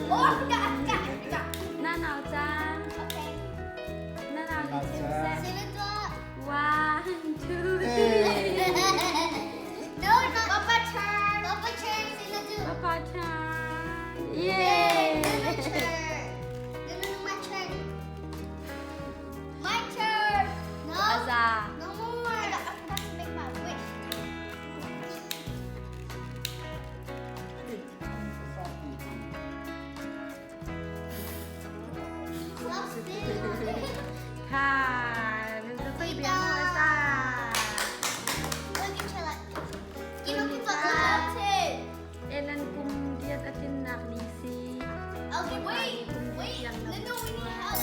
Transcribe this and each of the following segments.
Oh, I forgot, I forgot, I forgot. Na nau caan. Okay. Na nau ni chim seh. Sila to. One, two, three. No, no. Papa turn. Papa turn. Sila do. Papa turn. Yay. Yay. Nunu turn. Nunu, my turn. My turn. No. Aza. No more. I got- I forgot to make my wish. Stop still. Kha, lu tu biang mo sa. Look at you like. Give me the Elan kum diat atin nak ni si. Okay, wait, wait. No, no, we need help.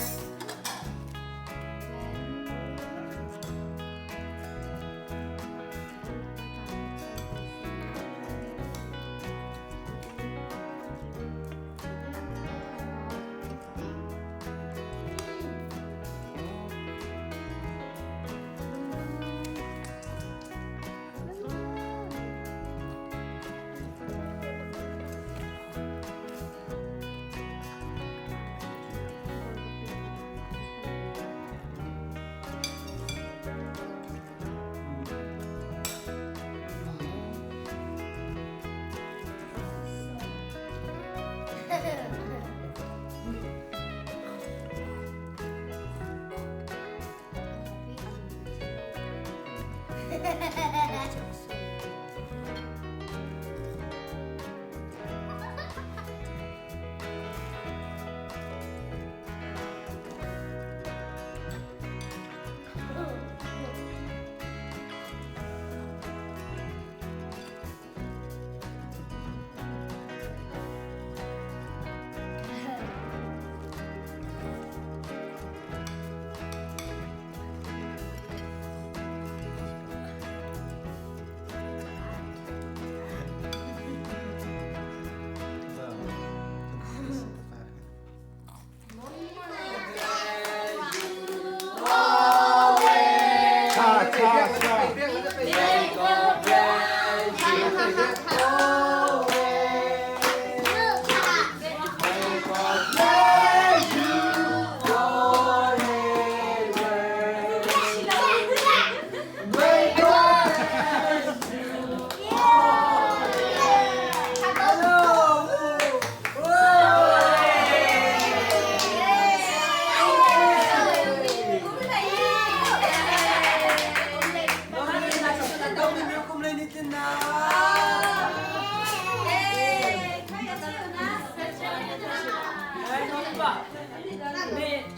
Cha cha cha.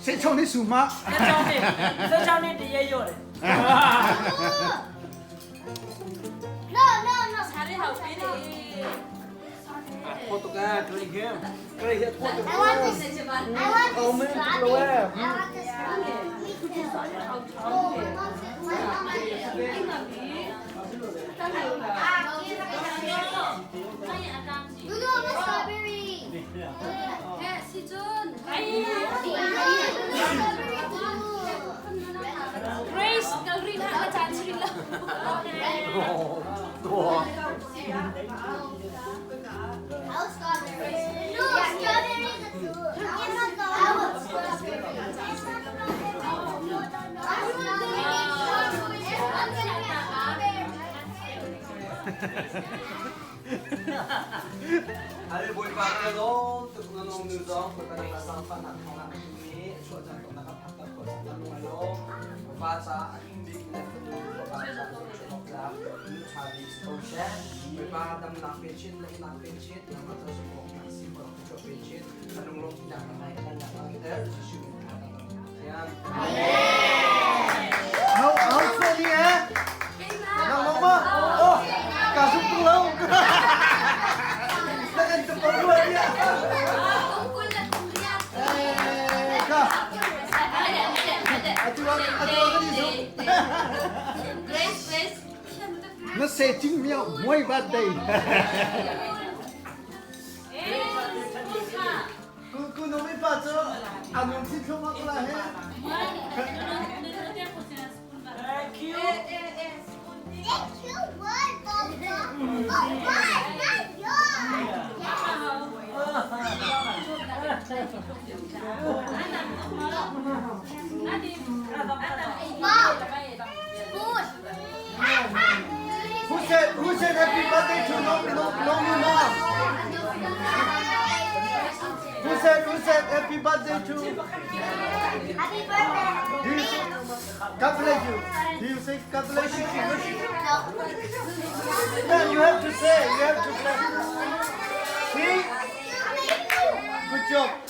谁唱的数码？ 这张面，这张面的也有嘞。 No, no, no. I want this. I want this strawberry. I want this strawberry. Oh, my mom said, my mom Lulu, I want strawberry. He, si Jun. Lulu, strawberry too. Grace, kalrin ha ka chan sila. How strawberry? No, strawberry is a two. I want strawberry. I want strawberry. Hau hau cho ni eh. Nang mong ma. Oh, cả sung tung lâu. Nang anh tập luôn đi. Eh, ka. Atu atu ka ni su. Grace, Grace. Nó sẽ chính miêu mỗi bát đây. Ku ku no me paso. Anong si thoma ko la he. Thank you. Thank you, one, Papa. Oh, one, not yours. Mom, spoon. Who said happy birthday to no no no no mom? Who said happy birthday to? Happy birthday. Do you say, God bless you. Do you say God bless you in English? No. No, you have to say. You have to bless. See? Good job.